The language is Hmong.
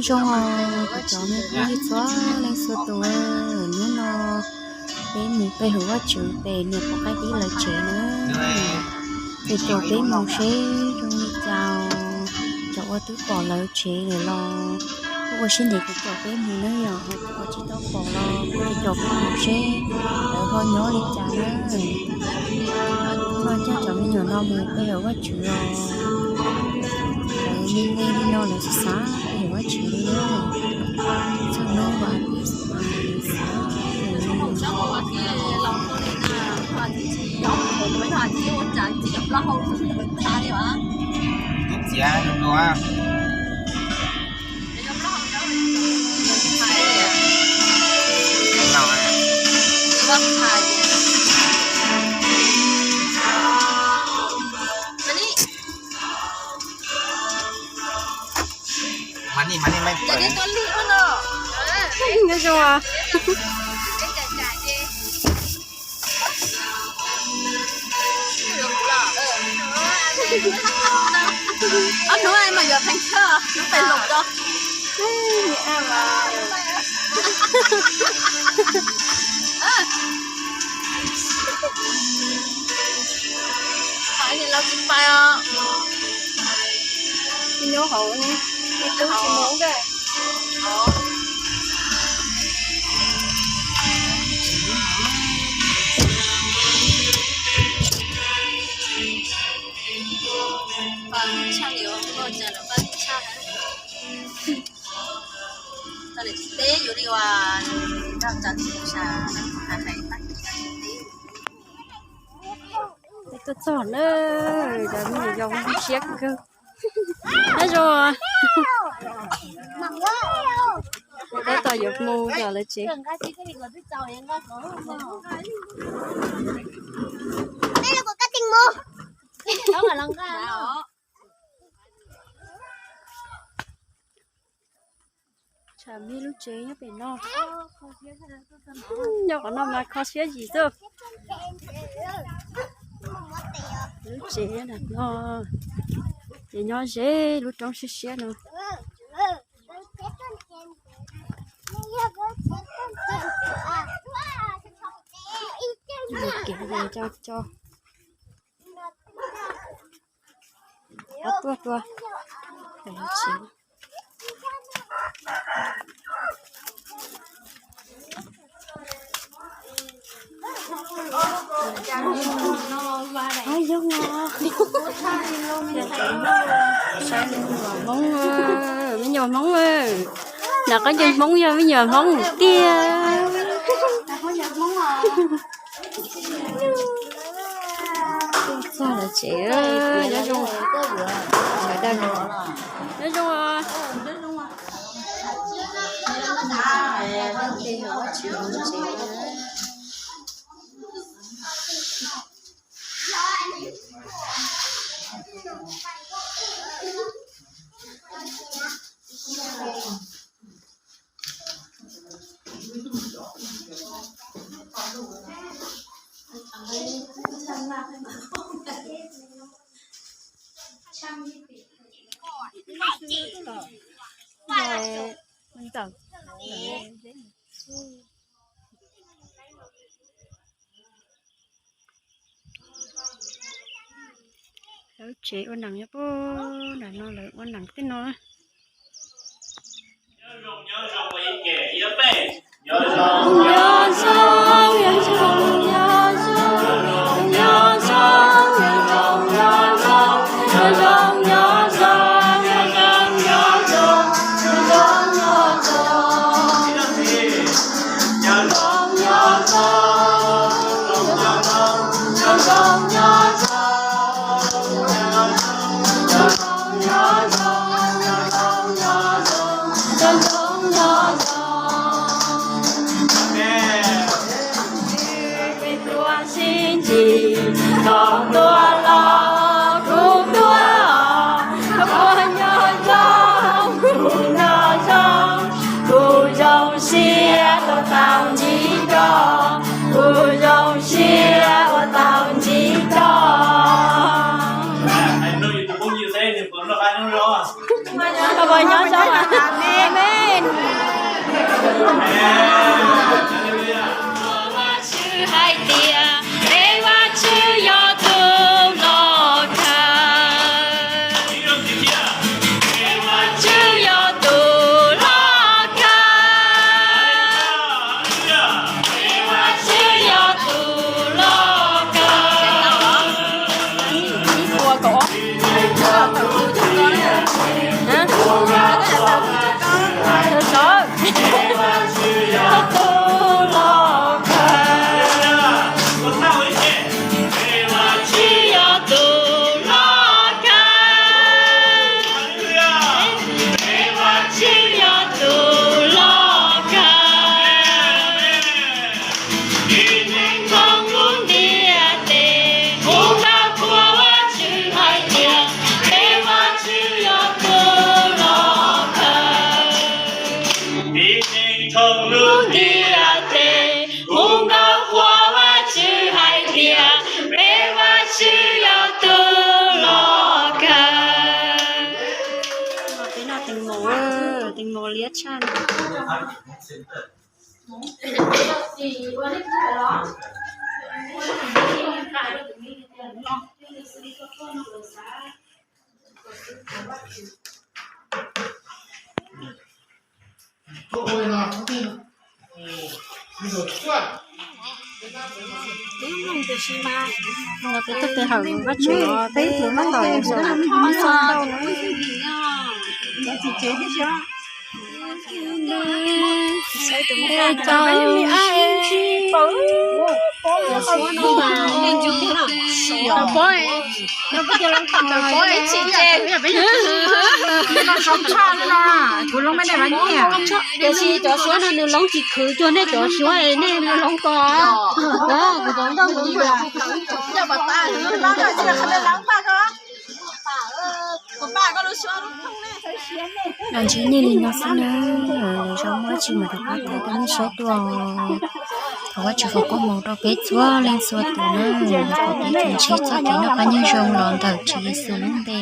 Zoo os kuv cov me phooj ywg txhua leej txhua tus, hnub no peb mus pe hawm Vajtswv pem niam pog qaib tib lawv tsev na. Ces caum peb mus seb zoo li cas, cov uas twb pom lawv tsev lawm los kuj ua siab ntev caum peb mus na, yog ho cov uas tsis tau pom los kuj caum peb mus seb lawv ho nyob li cas na. Hnub no coj cov me nyuam no mus pe hawm Vajtswv os. Lawv me me li no lawv xav xav pe hawm Vajtswv li na. Txog hnub vas thiv xav xav. Txiav zoo dua. Nyob zoo os. Ob hnub mas yuav pheej kawg, hnub pem los rau. Los tsis pais os. Nyob hauv ne, tub tsis mus ntag. Tuaj txog na, cov me nyuam yaus zoo siab kawg. Nyob zoo. Tab tom yuav mus rau lawv tsev. Tshav me lub tsev nyob pem no. Nyob qhov no mas kho siab yim xwb. Lub tsev no ces nyob ze lub roob siab siab no. Kev cov cov. Tuaj tuaj. Hmoob, me nyuam Hmoob, nram qab ncaws Hmoob yog me nyuam Hmoob tiag. Txog lawv tsev, nyob zoo, sawv daws nyob zoo. Lawv tsev ua nees nyob puag nram no, lawv ua nees tej no. Sib ntsib thaum ntuj los kuv tuaj, kuv nyob zoo, kuv nyob zoo, kuv zoo siab tuaj tau ntsib koj, kuv zoo siab tuaj tau ntsib koj. Vajtswv hais tias peb Vajtswv yog tus loj kawg. Peb Vajtswv yog tus loj kawg. Peb Vajtswv yog tus loj kawg. Tib neeg thoob lub ntiaj teb, kuv nqa qhuas Vajtswv hais tias, peb Vajtswv yog tus loj kawg. Tib neeg thoob lub ntiaj teb, kuv nqa qhuas Vajtswv hais tias, peb Vajtswv yog tus loj kawg. Peb noj tes mos, tes mos liab tshaj. Peb tug tes hawm Vajtswv os, peb tug mab tom Yexus, peb tug mab tom Yexus. Tiam sis cov suab no nws loob tsis khwv cuag nej cov suab, nej loob ko. Kuv cov ntoj kuv li. Los ntsib nej li no xwb na, lwm zaus muaj dab tsi mam rov qab thaij rau nej saib dua. Thov Vajtswv foom koob hmoov rau peb txhua leej txhua tus na, kom peb tsuas ntsib txoj kev noj qab nyob zoo los ntawm Tswv Yexus lub npe.